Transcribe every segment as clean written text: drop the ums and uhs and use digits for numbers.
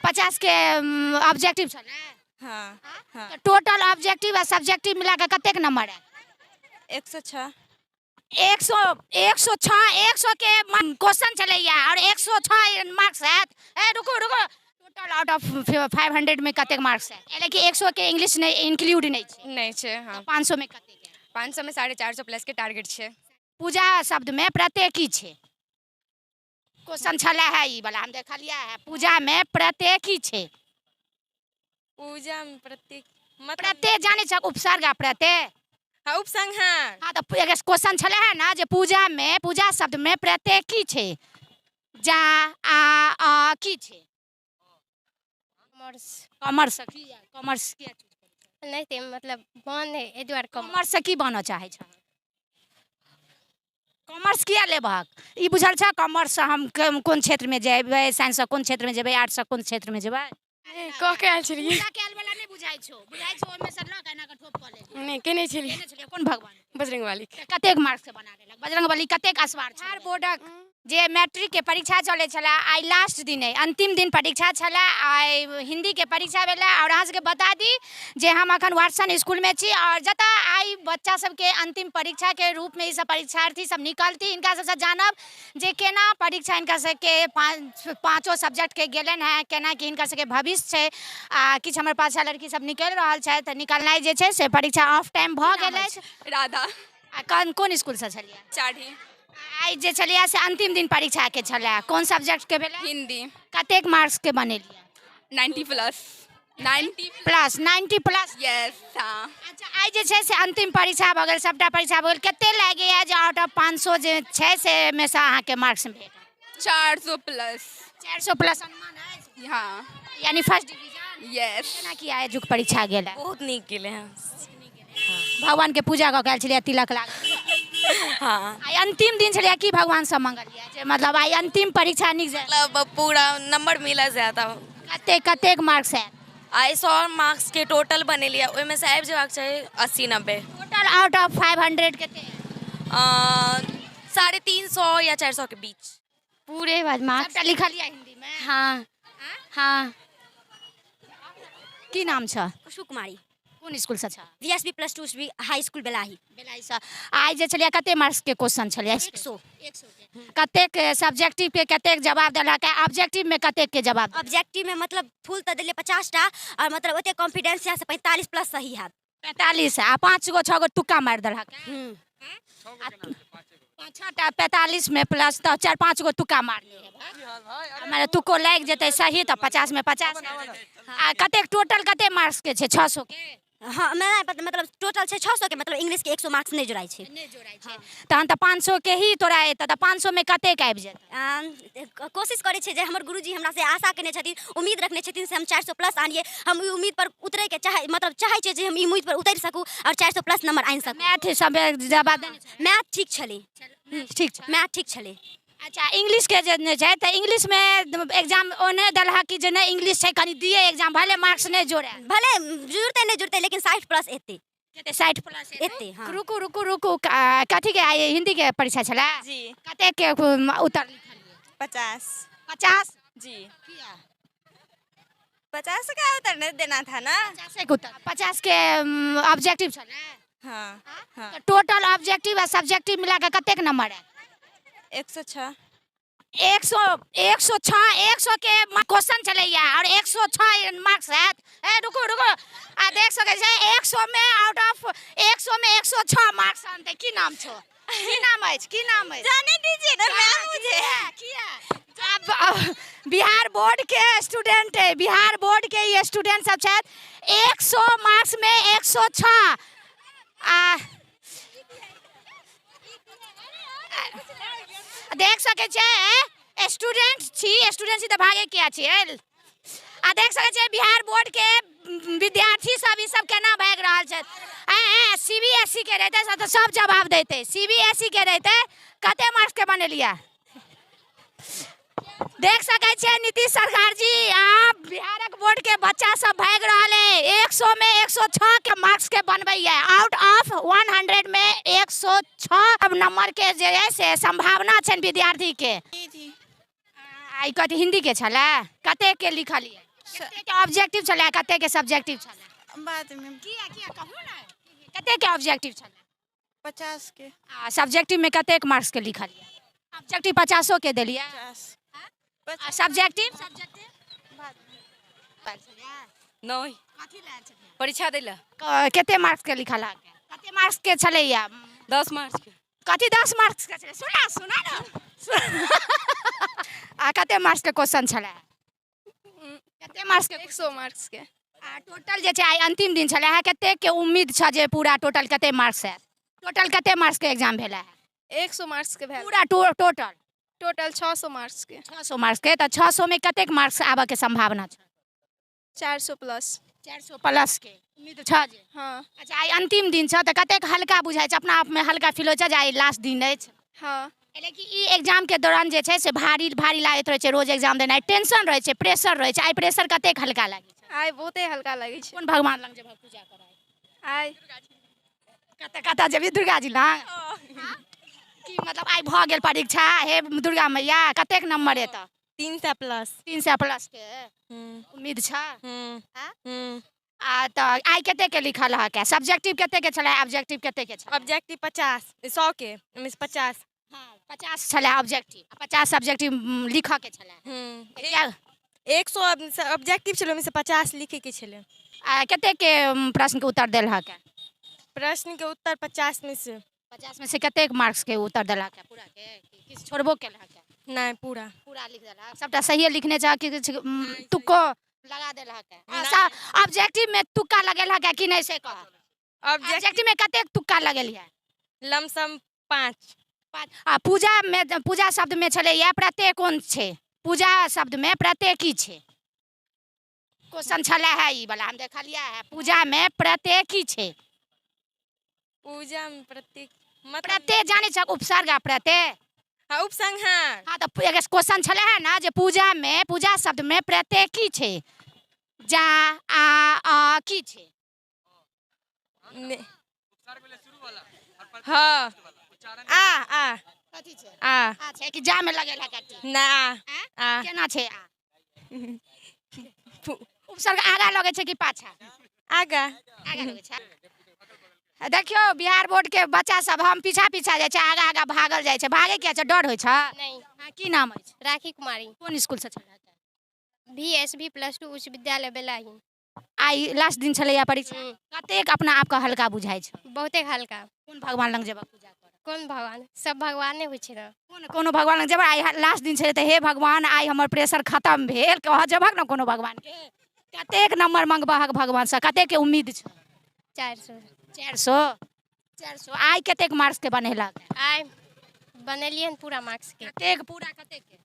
50 के ऑब्जेक्टिव छलै? हाँ हाँ। तऽ टोटल ऑब्जेक्टिव आ सब्जेक्टिव मिला कऽ कतेक नंबर आयल? 106। 106, 100 के क्वेश्चन छलैया और 106 मार्क्स आयत। ए रुकू रुकू, टोटल आउट ऑफ 500 में कतेक मार्क्स आयत? यानी कि 100 के इंग्लिश नहि इंक्लूड नहि छै। नहि छै। हाँ। 500 में कतेक आयत? 500 में 450 प्लस के टारगेट छै। पूजा शब्द में प्रत्यय की छै? क्वेश्चन छलै है ई वाला, हम देखलियै है। पूजा में प्रत्यय की छै? पूजा में प्रत्यय मतलब प्रत्यय जानै छ? उपसर्ग आ प्रत्यय। हाँ, उपसंहार। हाँ, तऽ एगो क्वेश्चन छलै है ना जे पूजा में, पूजा शब्द में प्रत्यय की छै? जा आ अ की छै? कॉमर्स। कॉमर्स की? कॉमर्स किया? नहि ते मतलब बन है एहि दुआरे कॉमर्स। कॉमर्स से की बनऽ चाहै छ? कॉमर्स किया लेबहक? ई बुझल छ कॉमर्स से हम कोन क्षेत्रमे जेबै, साइंस से कोन क्षेत्रमे जेबै, आर्ट्स से कोन क्षेत्रमे जेबै? कऽ के आयल छलियै। पूजा कयल वाला नहि बुझाइ छौ? बुझाइ छौ ओहिमे से लऽ कऽ एना कऽ ठोप कऽ लेलियै। नहि, केने छलियै। केने छलियै? कोन भगवान? बजरंगबली। तऽ कतेक मार्क्स से बना लेलक बजरंगबली? कतेक असवार छै? बिहार बोर्डक जे मैट्रिक के परीक्षा चलै छलै, आइ लास्ट दिन अइ, अंतिम दिन परीक्षा छलै। आइ हिंदी के परीक्षा भेलै और अहाँ सबके बता दी जे हम अखन वाटसन स्कूलमे छी और जतऽ आइ बच्चा सबके अंतिम परीक्षा के रूपमे ई सब परीक्षार्थी सब निकलती। हिनका सबसँ जानब जे केना परीक्षा हिनका सबके पाँचो सब्जेक्टके गेलनि हेँ, केना की हिनकर सबके भविष्य छै। आ किछु हमर पाछा लड़की सब निकलि रहल छथि, तऽ निकलनाइ जे छै से परीक्षा ऑफ टाइम भऽ गेल अछि। राधा। आ कोन कोन स्कूलसँ छलियै? चाढ़ी। आइ जे छलैए से अंतिम दिन परीक्षाके छलै, कोन सब्जेक्टके भेलै? हिंदी। कतेक मार्क्सके बनेलियै? 90 प्लस, 90 प्लस, 90 प्लस। यस, हाँ। अच्छा, आइ जे छै से अंतिम परीक्षा भऽ गेल, सभटा परीक्षा भऽ गेल, कते लागैए जे आउट ऑफ 500 जे छै से मे सँ अहाँके मार्क्स भेटत? 400 प्लस। 400 प्लस अनुमान अछि? हाँ। यानी फर्स्ट डिवीजन? यस। केना की आजुक परीक्षा गेल? बहुत नीक गेलै हँ। भगवान के पूजा कऽ के आयल छलियै, तिलक लागल? हाँ। आइ अंतिम दिन छलियै, की भगवान से मंगलियै जे मतलब आइ अंतिम परीक्षा नीक जाय? मतलब पूरा नंबर मिला ज्यादा। कतेक कतेक मार्क्स आयल? आइ 100 मार्क्स के टोटल बनेलियै, ओहिमे से आबि जेबाक चाही 80-90। टोटल आउट ऑफ 500 कते? 350 या 400 के बीच। पूरे बाद मार्क्स। सबटा लिखलियै हिंदी में? हाँ हाँ। की नाम छ? खुशबू कुमारी। कोन स्कूल से छ? V S B plus two high school, Belahi. Belahi से। आइ जे छलियै, कते मार्क्स के क्वेश्चन छलियै? 100। कतेक सब्जेक्टिव के कतेक जवाब देलक, ऑब्जेक्टिव में कतेक के जवाब? ऑब्जेक्टिव में मतलब फुल तऽ देलियै 50टा और मतलब ओते कॉन्फिडेंस से 45 प्लस सही हैत। 45 आ 5 गो 6 गो तुक्का मारि देलक? पाँच छटा 45 में प्लस तऽ 4 5 गो तुक्का मारने हेबै, माने तुक्को लागि जेतै सही तऽ 50 में 50। आ कतेक टोटल कते मार्क्स के छै? 600 के? हाँ, नहि, मतलब टोटल छै 600 के, मतलब इंग्लिश के 100 मार्क्स नहि जोड़ाइ छै। नहि जोड़ाइ छै, तहन तऽ 500 के ही तोरा एतऽ, तऽ 500 में कतेक आबि जेतै? कोशिश करै छियै जे हमर गुरुजी हमरा से आशा केने छथिन, उम्मीद रखने छथिन से हम 400 प्लस आनियै। हम ई उम्मीद पर उतरैके चाहै, मतलब चाहै छियै जे हम ई उम्मीद पर उतरि सकू आओर 400 प्लस नंबर आनि सकू। मैथ सब जवाब देने छलै? मैथ ठीक छलै। ठीक छै। मैथ ठीक छलै। अच्छा, इंग्लिश के जे नहि छै तऽ इंग्लिश में एग्जाम ओहने देलहक कि जे नहि इंग्लिश छै, कनि दिए एग्जाम, भले मार्क्स नहि जोड़े? भले जुड़तै नहि जुड़तै, लेकिन 60 प्लस एतै। कते? 60 प्लस एतै? हाँ। रुकू रुकू रुकू, कथी के आइ हिंदी के परीक्षा छलै? जी। कते के उत्तर लिखलियै? 50। 50? जी। किया? 50 का उत्तर नहीं देना था ना। 50 के उत्तर, 50 के ऑब्जेक्टिव छलै? हाँ हाँ। तऽ टोटल ऑब्जेक्टिव आ सब्जेक्टिव मिला कऽ कतेक नंबर आयल? 106। 106, 100 के क्वेश्चन छलैया और 106 मार्क्स आयत। ए रुकू रुकू, आ देख सकै छै 100 में आउट ऑफ 100 में 106 मार्क्स आनतै। की नाम छौ? की नाम अछि? की नाम अछि? जाने दीजिए ना मैम मुझे। किया? आब बिहार बोर्ड के स्टूडेंट है, बिहार बोर्ड के ई स्टूडेंट सब छथि, 100 मार्क्स में 106। आ देख सकै छियै स्टूडेंट छी, स्टूडेंट छी तऽ भागे किया छियै? आ देख सकै छियै बिहार बोर्ड के विद्यार्थी सब ई सब केना भागि रहल छथि। सी बी एस ई के रहितै तऽ सब जवाब दैतै। सी बी एस ई के रहितै। कते मार्क्स के बनेलियै? देख सकै छियै नीतीश सरकार जी, अहाँ बिहारक बोर्ड के बच्चा सब भागि रहल है। 100 में 106 के मार्क्स के बनबैया, आउट ऑफ 100 में 106 नंबर के जे है से संभावना छनि विद्यार्थी के। जी। आ ई कथी हिंदी के छलै? कते के लिखलियै? कतेक ऑब्जेक्टिव छलै, कतेक के सब्जेक्टिव छलै? बादमे। किया किया, कहू ने, कतेक के ऑब्जेक्टिव छलै? 50 के। आ सब्जेक्टिव में कतेक मार्क्स के लिखलियै? ऑब्जेक्टिव 50 के देलियै? 50। आ सब्जेक्टिव? सब्जेक्टिव नहि। कथी लए छलियै? परीक्षा दै लए। कते मार्क्स के लिखल है? कते मार्क्स के छलैया? 10 मार्क्स के। कथी 10 मार्क्स के छलै? सुना सुना ने। आ कते मार्क्स के क्वेश्चन छलै? कते मार्क्स के? 100 मार्क्स के। आ टोटल जे छै, आइ अंतिम दिन छलै है, कते के उम्मीद छ जे पूरा टोटल कते मार्क्स आयत? टोटल कते मार्क्स के एग्जाम भेलै है? 100 मार्क्स के भेल। पूरा टोटल? टोटल 600 मार्क्स के। 600 मार्क्स के, तऽ 600 में कतेक मार्क्स आबऽ के संभावना छै? 400 प्लस। 400 प्लस के उम्मीद छ जे? हँ। अच्छा, आइ अंतिम दिन छ तऽ कतेक हल्का बुझाइ छै, अपना आपमे हल्का फील होइ छै जे आइ लास्ट दिन अछि? हँ। लेकिन ई एग्जाम के दौरान जे छै से भारी भारी लागैत रहै छै, रोज एग्जाम देनाइ, टेंशन रहै छै, प्रेशर रहै छै। आइ प्रेशर कतेक हल्का लागै छै? आइ बहुते हल्का लगै छै। कोन भगवान लग जेबह पूजा कराय? आइ कतऽ कतऽ जेबही? दुर्गा जी लग? की मतलब आइ भऽ गेल परीक्षा, हे दुर्गा मैया, कतेक नंबर एतऽ? 300 प्लस। 300 प्लस के उम्मीद छ? आ तऽ आइ कते के लिखल हक? सब्जेक्टिव कते के छलै, ऑब्जेक्टिव कते के छलै? ऑब्जेक्टिव 50, 100 के ओहिमे से 50। हँ, 50 छलै ऑब्जेक्टिव, 50 सब्जेक्टिव लिखऽ के छलै? 100 ऑब्जेक्टिव छलै, ओहिमे से 50 लिखैके छलै। आ कते के प्रश्न के उत्तर देल हक? प्रश्न के उत्तर 50 में से। 50 में से कतेक मार्क्स के उत्तर देलक है? पूरा के किछु छोड़बो केलक है? नहि, पूरा। पूरा लिख देलक? सबटा सहिए लिखने छह कि किछु तुक्को लगा देलक है? ऑब्जेक्टिव में तुक्का लगेलक है कि नहि, से कह। ऑब्जेक्टिव में कतेक तुक्का लगेलियै? लमसम 5। 5। आ पूजा में, पूजा शब्द में छलैया प्रत्यय कोन छै? पूजा शब्द में प्रत्यय की छै? क्वेश्चन छलै है ई वाला, हम देखलियै है। पूजा में प्रत्यय की छै? पूजा में प्रत्येक मतलब? प्रत्यय जानै छ, उपसर्ग आ प्रत्यय? हाँ, उपसंहार। हाँ, तऽ एगो क्वेश्चन छलै है ने जे पूजा में, पूजा शब्द में प्रत्यय की छै? जा, आ, अ, की छै? हाँ, आ आ। कथी छै? आ। आ छै कि जा में लगेल है कथी? ना, आ। आ। केना छै आ? उपसर्ग आगा लगै छै कि पाछा? आगा। आगा लगै छै। देखियौ, बिहार बोर्ड के बच्चा सब हम पीछा पीछा जाइ छै, आगा आगा भागल जाइ छै। भागे किया छै? डर होइ छै? नहि। हाँ, की नाम अछि? राखी कुमारी। कोन स्कूल से छलै? VSV+2 उच्च विद्यालय बेलाही। आइ लास्ट दिन छलैया परीक्षा, कतेक अपना आपके हल्का बुझाइ छै? बहुते हल्का। कोन भगवान लग जेबह पूजा करऽ? कोन भगवान, सब भगवाने होइ छै ने। कोन कोनो भगवान लग जेबह, आइ लास्ट दिन छलै तऽ हे भगवान, आइ हमर प्रेशर खतम भेल, कह जेबहक ने कोनो भगवान के? कतेक नंबर मंगबहक भगवानसँ, कतेक के उम्मीद छै? 400। 400, 400। आइ कतेक मार्क्स के बनेलक? आइ बनेलियै हन पूरा मार्क्स के। कतेक पूरा, कतेक के?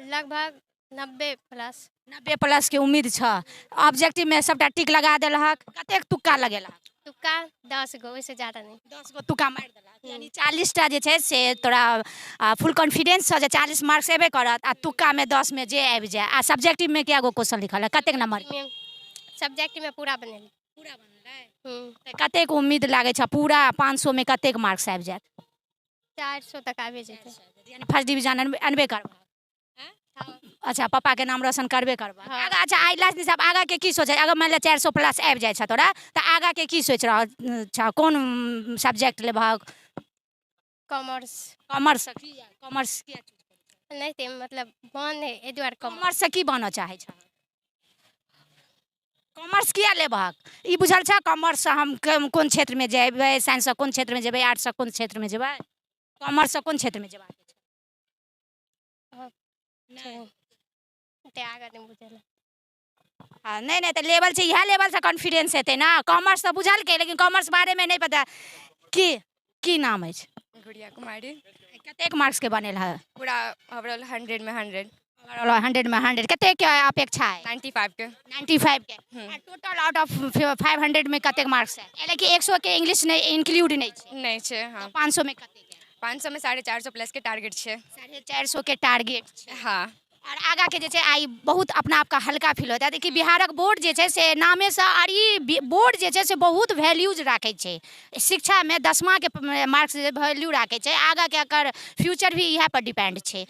लगभग 90 प्लस। 90 प्लस के उम्मीद छ। ऑब्जेक्टिव में सबटा टिक लगा देलहक? कतेक तुक्का लगेलहक? तुक्का 10 गो, ओहिसँ ज्यादा नहि। 10 गो तुक्का मारि देलहक, यानी 40टा जे छै से तोरा फुल कॉन्फिडेंस छ जे 40 मार्क्स एबे करत, आ तुक्का में 10 में जे आबि जाय। आ सब्जेक्टिव में कए गो क्वेश्चन लिखल है, कतेक नंबर? सब्जेक्ट में पूरा बनेली। पूरा बनलै? तऽ कतेक उम्मीद लागै छ, पूरा 500 में कतेक मार्क्स आबि जायत? 400 तक आबि जेतै। यानी फर्स्ट डिवीजन अनबे करबह? अच्छा, पापा के नाम रोशन करबे करबह? हाँ। आगा, अच्छा, आइ लास्ट दिन सब आगा के की सोचै? अगर मानि लिअ 400 प्लस आबि जाइ छ तोरा, तऽ आगा के की सोचि रहल छ, कोन सब्जेक्ट लेबहक? कॉमर्स। कॉमर्स की? कॉमर्स किया? नहि तऽ मतलब मन है एहि दुआरे कॉमर्स। कॉमर्स से की बनऽ चाहै छ? कॉमर्स किया लेबहक, ई बुझल छ? कॉमर्स से हम कोन क्षेत्रमे जेबै, साइंससँ कोन क्षेत्रमे जेबै, आर्ट्ससँ कोन क्षेत्रमे जेबै, कॉमर्ससँ कोन क्षेत्रमे जेबाक छै? ओते आगा नहि बुझल। हँ, नहि नहि, तऽ लेवल छै, इएह लेवलसँ कॉन्फिडेंस हेतै ने। कॉमर्स तऽ बुझलकै, लेकिन कॉमर्स बारेमे नहि पता। की की नाम अछि? गुड़िया कुमारी। कतेक मार्क्सके बनेल है? पूरा ओवरऑल 100 में 100। 100 में 100। कतेक के अपेक्षा है? 95 के। 95 के। आ टोटल आउट ऑफ 500 में कतेक मार्क्स है? लेकिन 100 के इंग्लिश नहि इंक्लूड नहि छै? नहि छै, हाँ। 500 में कतेक है? 500 में 450 प्लस के टारगेट छै। 450 के टारगेट छै? हाँ। और आगा के जे छै, आइ बहुत अपना आपके हल्का फील होता है। देखिए, बिहारक बोर्ड जे छै से नामेसँ, आर ई बोर्ड जे छै से बहुत वैल्यूज राखै छै शिक्षामे, दसमाके मार्क्स वैल्यू राखै छै। आगाके एकर फ्यूचर भी इएह पर डिपेंड छै।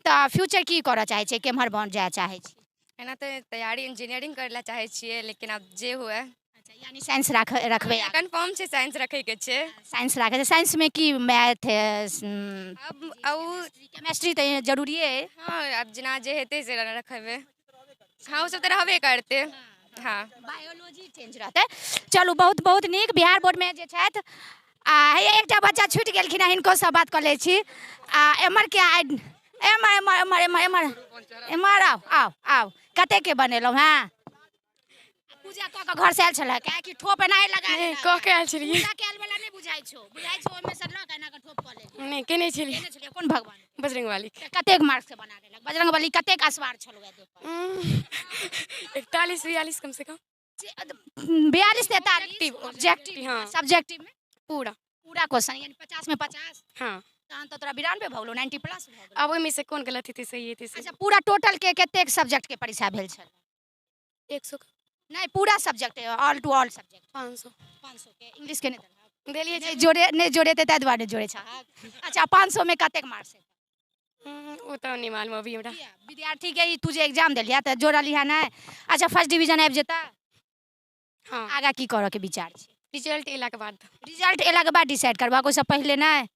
तऽ फ्यूचर की करऽ चाहै छै, केम्हर बन जाय चाहै छै? एना तऽ तैयारी इंजीनियरिंग करै लए चाहै छियै, लेकिन आब जे हुए। अच्छा, यानी साइंस रखबै? कन्फर्म छै, साइंस रखैके छै। साइंस राखै छै। साइंसमे की मैथ? आब ओ केमेस्ट्री तऽ जरूरिए अइ। हँ, आब जेना जे हेतै से रखबै। हँ, ओ सब तऽ रहबे करतै। हँ, बायोलॉजी चेंज रहतै। चलू, बहुत बहुत नीक। बिहार बोर्डमे जे छथि, आ हे एकटा बच्चा छुटि गेलखिन हँ, हिनको से बात कऽ लै छी। आ एम्हर के एम्हर एम्हर एम्हर एम्हर एम्हर एम्हर आउ आउ आउ। कतेकके बनेलहुँ हेँ? पूजा कऽ कऽ घर से आयल छलै कि ठोप एनाहे लगा लेलक? कऽ के आयल छलियै। पूजा कयल वाला नहि बुझाइ छौ, बुझाइ छौ ओहिमे से लऽ कऽ एना कऽ ठोप कऽ लेलियै। नहि, केने छलियै। केने छलियै? कोन भगवान? बजरंग वाली। तऽ कतेक मार्क्स के बना लेलक बजरंग बली? कतेक असवार छलौ देह पर? 41 42 कम से कम। 42 43 ऑब्जेक्टिव? हाँ। सब्जेक्टिव में? पूरा। पूरा क्वेश्चन, यानी 50 में 50? हाँ। तहन तऽ तोरा 92 भऽ गेलौ, 90 प्लस भऽ गेलौ। आब ओहिमे से कोन गलत हेतै, सही हेतै से। अच्छा, पूरा टोटल के कतेक सब्जेक्ट के परीक्षा भेल छल? 100। नहि, पूरा subject, all to all subject. 500। 500 के इंग्लिश के नहि देलहक? देलियै। नहि जोड़े, नहि जोड़ेतै ताहि दुआरे जोड़े छहक। अच्छा, 500 में कतेक मार्क्स? ओ तऽ नहि मालूम अभी हमरा। विद्यार्थी के ई तू जे एग्जाम देलियै तऽ जोड़लियै नहि? अच्छा, फर्स्ट डिवीजन आबि जेतै? हाँ। आगाँ की करऽ के विचार छै? रिजल्ट एलाके बाद। रिजल्ट एलाके बाद डिसाइड करबा, ओहिसँ पहिले नहि?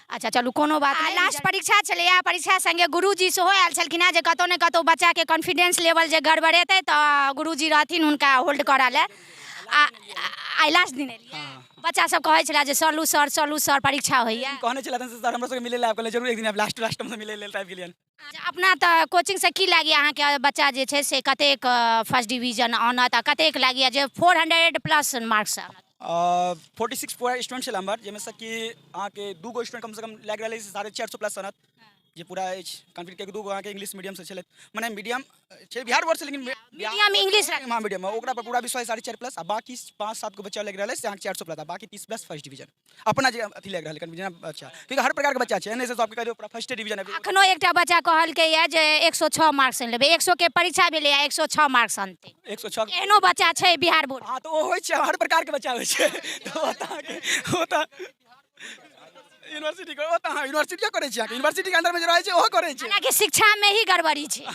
अच्छा, चलू, कोनो बात नहि। लास्ट परीक्षा छलैए, परीक्षा संगे गुरुजी सेहो आयल छलखिन हेँ, जे कतहु ने कतहु बच्चाके कॉन्फिडेंस लेवल जे गड़बड़ेतै तऽ गुरुजी रहथिन हुनका होल्ड करऽ लए। आ आइ लास्ट दिन एलियै, बच्चा सब कहै छलै जे चलू सर, चलू सर, परीक्षा होइए। कहने छलथि सर हमरा सबके मिले ला, कहले जरूर एक दिन आब, लास्ट लास्ट हमसब मिले लेल आबि गेलियनि। अच्छा, अपना तऽ कोचिंगसँ की लागैए अहाँके, बच्चा जे छै से कतेक फर्स्ट डिवीजन आनत आ कतेक लागैए जे 400 प्लस मार्क्स आनत? 46 पूरा स्टूडेंट छलै हमर, जाहिमे से कि अहाँके दूगो स्टूडेंट कमसँ कम लागि रहल अछि 450 प्लस आनत, जे पूरा अछि कन्फ्यूज, कियाकि दूगो अहाँके इंग्लिश मीडियमसँ छलै, मने मीडियम छै बिहार बोर्डसँ, लेकिन मीडियम इंग्लिश। हाँ, मीडियम, ओकरा पर पूरा विश्वास 4.5 प्लस। आ बाकी पाँच सात गो बच्चा लागि रहल अछि से अहाँके 400 प्लस, आ बाकी 30 प्लस फर्स्ट डिवीजन अपना जे अथी लागि रहल है जेना। अच्छा, क्योंकि हर प्रकारके बच्चा छै, एहन से सबके कहि दियौ पूरा फर्स्ट डिवीजन। अखनो एकटा बच्चा कहलकै ये जे 106 मार्क्स लेबै। 100 के परीक्षा भेलैए, 106 मार्क्स अनतै। 106? एहनो बच्चा छै बिहार बोर्ड? हाँ, तऽ ओ होइ छै, हर प्रकारके बच्चा होइ छै। तऽ ओ तऽ अहाँके ओ तऽ यूनिवर्सिटी, ओ तऽ अहाँ यूनिवर्सिटियो करै छी, अहाँके यूनिवर्सिटीके अंदरमे जे रहै छै ओहो करै छै। हालांकि शिक्षामे ही गड़बड़ी छै।